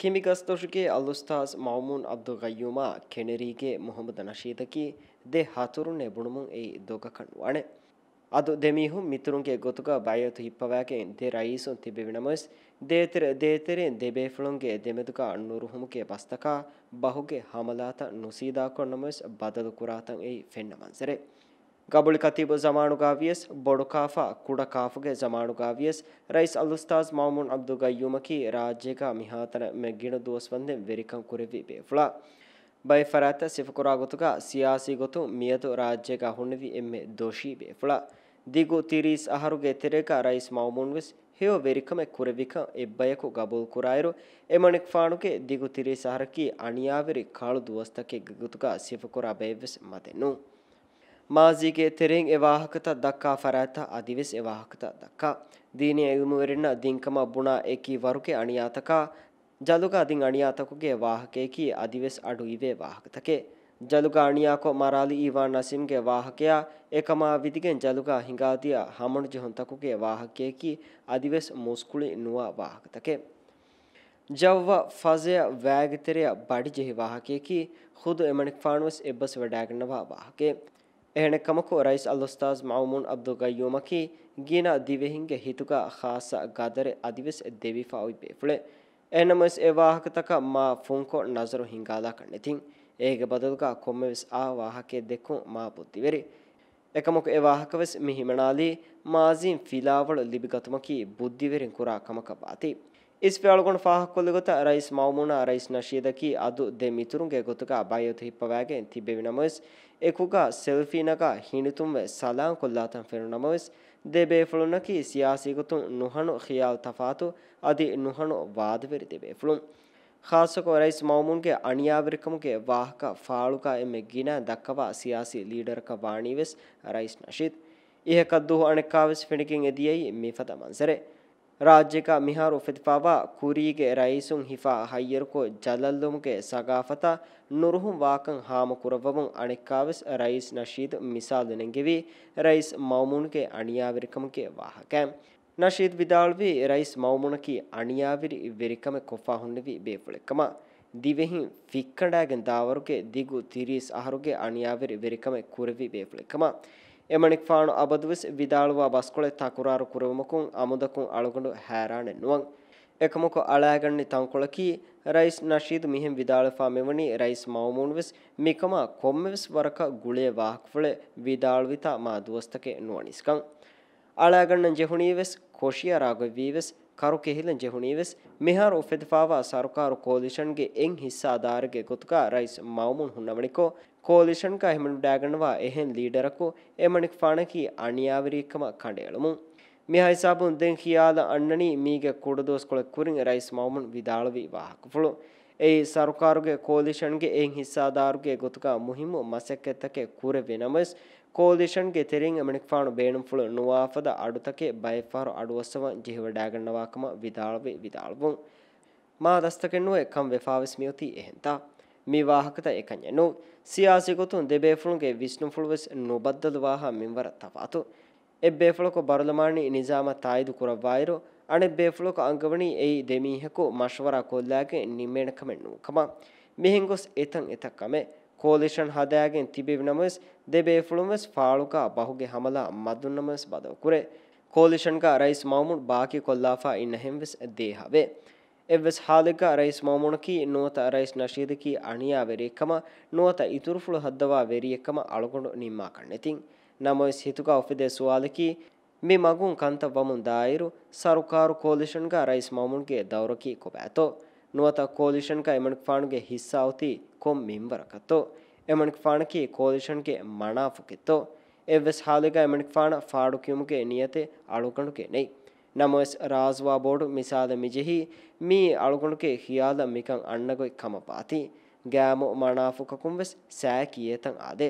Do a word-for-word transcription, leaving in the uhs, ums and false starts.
ކިނބި ގަސްދޮށުގެ އަލްއުސްތާޒް މައުމޫން ޢަބްދުލްގައްޔޫމާ ކެނެރީގެ މުޙައްމަދު ނަޝީދަކީ ދެ ހަތުރުންނޭ ބުނުމުން އެއީ ދޮގަކަށް ނުވާނެ. އަދު ދެ މީހުން މިތުރުންގެ ގޮތުގަ ބައިޢަތު ހިއްޕަވާގެން ދެ ރައީސުން ތިއްބެވި ނަމަވެސް، ދޭތެރެ ދޭތެރެއިން ދެ ބޭފުޅުންގެ ދެމެދުގަ ނުރުހުމުގެ ބަސްތަކާ ބަހުގެ ހަމަލާތައް ނުސީދާކޮށް ނަމަވެސް ބަދަލު ކުރާތަން އެއީ ފެންނަ މަންޒަރެއް. ގަބުޅި ކަތީބު ޒަމާނުގަ ވިޔަސް، ބޮޑުކާފާ ކުޑަކާފުގެ ޒަމާނުގަ ވިޔަސް، ރައީސް އަލްއުސްތާޒް މައުމޫން ޢަބްދުލްގައްޔޫމަކީ ރާއްޖޭގަ މިހާތަނަށް މެ ގިނަ ދުވަސް ވަންދެން ވެރިކަން ކުރެއްވި ބޭފުޅާ. ބައެއް ފަރާތްތައް ސިފަކުރާ ގޮތުގަ ސިޔާސީ ގޮތުން މިއަދު ރާއްޖޭގަ ހުންނެވި އެންމެ ދޮށީ ބޭފުޅާ. ދިގު ތިރީސް އަހަރުގެ ތެރޭގަ ރައީސް މައުމޫން ވެސް ހެޔޮ ވެރިކަމެއް ކުރެއްވިކަން އެއްބަޔަކު ގަބޫލުކުރާއިރު، އެމަނިކުފާނުގެ ދިގު ތިރީސް އަހަރަކީ އަނިޔާވެރި ކަޅު ދުވަސްތަކެއްގެ ގޮތުގަ ސިފަކުރާ ބައެއްވެސް މަދެއް ނޫން. މާޒީގެ ތެރެއިން އެ ވާހަކަތައް ދައްކާ ފަރާތްތައް އަދިވެސް އެ ވާހަކަތައް ދައްކާ. ދީނީ ޢިލްމުވެރިންނަށް ދިންކަމަށް ބުނާ އެކި ވަރުގެ އަނިޔާތަކާ، ޖަލުގަ ދިން އަނިޔާތަކުގެ ވާހަކަޔަކީ އަދިވެސް އަޑު އިވޭ ވާހަކަތަކެއް. ޖަލުގަ އަނިޔާކޮށް މަރާލި އީވާން ނަސީމްގެ ވާހަކަޔާ އެކަމާ ވިދިގެން ޖަލުގަ ހިނގާދިޔަ ހަމަނުޖެހުންތަކުގެ ވާހަކަޔަކީ އަދިވެސް މުސްކުޅި ނުވާ ވާހަކަތަކެއް. ޖައްވަ ފަޒަޔަށް ވައިގެ ތެރެއަށް ބަޑިޖެހި ވާހަކަޔަކީ ޚުދު އެމަނިކުފާނުވެސް އެއްބަސްވެވަޑައިގަންނަވާ ވާހަކައެއް. އެހެނެއްކަމަކު، ރައީސް އަލްއުސްތާޒް މައުމޫން ޢަބްދުލްގައްޔޫމަކީ ގިނަ ދިވެހިންގެ ހިތުގަ ޚާއްޞަ ގަދަރެއް އަދިވެސް ދެވިފަ އޮތް ބޭފުޅެއް. އެހެންނަމަވެސް، އެ ވާހަކަތަކަށް މާ ފުންކޮށް ނަޒަރު ހިންގާލާކަށް ނެތިން. އޭގެ ބަދަލުގަ ކޮންމެވެސް އާ ވާހަކައެއް ދެއްކުން މާ ބުއްދިވެރި. އެކަމަކު އެ ވާހަކަވެސް މި ހިމަނާލީ، މާޒީން ފިލާވަޅު ލިބިގަތުމަކީ ބުއްދިވެރިން ކުރާ ކަމަކަށް ވާތީ. އިސްވެ އަޅުގަނޑު ފާހަގަކޮށްލި ގޮތަށް، ރައީސް މައުމޫނާ ރައީސް ނަޝީދަކީ އަދު ދެ މިތުރުންގެ ގޮތުގަ ބައިޢަތު ހިއްޕަވާގެން ތިއްބެވި ނަމަވެސް، އެކުގަ ސެލްފީ ނަގާ ހިނިތުންވެ ސަލާން ކޮށްލާތަން ފެނުނު ނަމަވެސް، ދެ ބޭފުޅުންނަކީ ސިޔާސީ ގޮތުން ނުހަނު ޚިޔާލު ތަފާތު އަދި ނުހަނު ވާދަވެރި ދެ ބޭފުޅުން. ޚާއްޞަކޮށް، ރައީސް މައުމޫންގެ އަނިޔާވެރިކަމުގެ ވާހަކަ ފާޅުގަ އެންމެ ގިނަ ދައްކަވާ ސިޔާސީ ލީޑަރަކަށް ވާނީވެސް ރައީސް ނަޝީދު. އިހަކަށް ދުވަހު އަނެއްކާވެސް ފެނިގެން އެދިޔައީ މިފަދަ މަންޒަރެއް. ރާއްޖޭގަ މިހާރު އުފެދިފާވާ ކުރީގެ ރައީސުން ހިފާ ހައްޔަރުކޮށް ޖަލަށްލުމުގެ ސަގާފަތާ ނުރުހުން ވާކަން ހާމަކުރައްވަމުން އަނެއްކާވެސް ރައީސް ނަޝީދު މިސާލު ނެންގެވީ ރައީސް މައުމޫންގެ އަނިޔާވެރިކަމުގެ ވާހަކައެއް. ނަޝީދު ވިދާޅުވީ، ރައީސް މައުމޫނަކީ އަނިޔާވެރި ވެރިކަމެއް ކޮށްފާ ހުންނެވި ބޭފުޅެއްކަމަށް. ދިވެހިން ފިއްކަނޑާގެން ދާވަރުގެ ދިގު ތިރީސް އަހަރުގެ އަނިޔާވެރި ވެރިކަމެއް ކުރެއްވި ބޭފުޅެއްކަމަށް. އެމަނިކުފާނު އަބަދުވެސް ވިދާޅުވާ ބަސްކޮޅެއް ތަކުރާރު ކުރެވުމަކުން އަމުދަކުން އަޅުގަނޑު ހައިރާނެއް ނުވަން. އެކަމަކު، އަޅާގަންނި ތަންކޮޅަކީ، ރައީސް ނަޝީދު މިހެން ވިދާޅުވެފާ މިވަނީ ރައީސް މައުމޫނުވެސް މިކަމާ ކޮންމެވެސް ވަރަކަށް ގުޅޭ ވާހަކަފުޅެއް ވިދާޅުވިތާ މާ ދުވަސްތަކެއް ނުވަނީސްކަން. އަޅާގަންނަން ޖެހުނީވެސް، ކޮށިއަރާ ގޮތްވީވެސް، ކަރު ކެހިލަން ޖެހުނީވެސް، މިހާރު އުފެދިފާވާ ސަރުކާރު ކޯލިޝަންގެ އެއް ހިއްސާދާރެއްގެ ގޮތުގަ ރައީސް މައުމޫން ހުންނަވަނިކޮށް، ކޯލިޝަންގަ ހިމެނިވަޑައިގަންނަވާ އެހެން ލީޑަރަކު އެމަނިކުފާނަކީ އަނިޔާވެރިއެއްކަމަށް ކަނޑައެޅުމުން. މިހާ ހިސާބުން ދެން ޚިޔާލަށް އަންނަނީ މީގެ ކުޑަދުވަސްކޮޅެއް ކުރިން ރައީސް މައުމޫން ވިދާޅުވި ވާހަކަފުޅު. އެއީ، ސަރުކާރުގެ ކޯލިޝަންގެ އެއް ހިއްސާދާރުގެ ގޮތުގަ މުހިއްމު މަސައްކަތްތަކެއް ކުރެވި ނަމަވެސް، ކޯލިޝަންގެ ތެރެއިން އެމަނިކުފާނު ބޭނުންފުޅު ނުވާފަދަ އަޑުތަކެއް ބައެއްފަހަރު އަޑުއައްސަވަން ޖެހިވަޑައިގަންނަވާކަމަށް ވިދާޅުވި ވިދާޅުވުން. މާ ދަސްތަކެއްނުވެ ކަން ވެފާވެސް މިއޮތީ އެހެންތާ؟ މި ވާހަކަތައް އެކަންޏެއް ނޫން. ސިޔާސީ ގޮތުން ދެބޭފުޅުންގެ ވިސްނުންފުޅުވެސް ނުބައްދަލުވާހާ މިންވަރަށް ތަފާތު. އެއްބޭފުޅަކު ބަރުލަމާނީ ނިޒާމަށް ތާއީދު ކުރައްވާއިރު، އަނެއްބޭފުޅަކު އަންގަވަނީ އެއީ ދެމީހަކު މަޝްވަރާ ކޮށްލާގެން ނިންމޭނެ ކަމެއް ނޫން ކަމަށް. މިހެން ގޮސް އެތަން އެތައް ކަމެއް. ކޯލިޝަން ހަދާގެން ތިބެވި ނަމަވެސް، ދެ ބޭފުޅުން ވެސް ފާޅުގަ ބަހުގެ ހަމަލާ މަދުން ނަމަވެސް ބަދަލުކުރޭ. ކޯލިޝަންގަ ރައީސް މައުމޫން ބާކީ ކޮށްލާފަ އިންނަހެން ވެސް ދޭހަވޭ. އެއްވެސް ހާލެއްގަ ރައީސް މައުމޫނަކީ ނުވަތަ ރައީސް ނަޝީދަކީ އަނިޔާވެރިއެއްކަމަށް ނުވަތަ އިތުރުފުޅު ހައްދަވާ ވެރިއެއްކަމަށް އަޅުގަނޑު ނިންމާކަށް ނެތިން. ނަމަވެސް ހިތުގަ އުފެދޭ ސުވާލަކީ، މި މަގުން ކަންތައް ވަމުން ދާއިރު، ސަރުކާރު ކޯލިޝަންގަ ރައީސް މައުމޫންގެ ދައުރަކީ ކޮބާތޯ؟ ނުވަތަ ކޯލިޝަންގަ އެމަނިކުފާނުގެ ހިއްސާ އޮތީ ކޮން މިންވަރަކަށްތޯ؟ އެމަނިކުފާނަކީ ކޯލިޝަންގެ މަނާފުކެއްތޯ؟ އެއްވެސް ހާލެއްގަ އެމަނިކުފާނަށް ފާޑުކިޔުމުގެ ނިޔަތެއް އަޅުގަނޑުގެ ނެތް. ނަމަވެސް، ރާޒުވާ ބޯޑު މިސާލަށް މިޖެހީ، މީ އަޅުގަނޑުގެ ޚިޔާލަށް މިކަން އަންނަ ގޮތް ކަމަށް ވާތީ. ގައިމު މަނާފުކަކުން ވެސް ސައިކި އެތަން އާދޭ.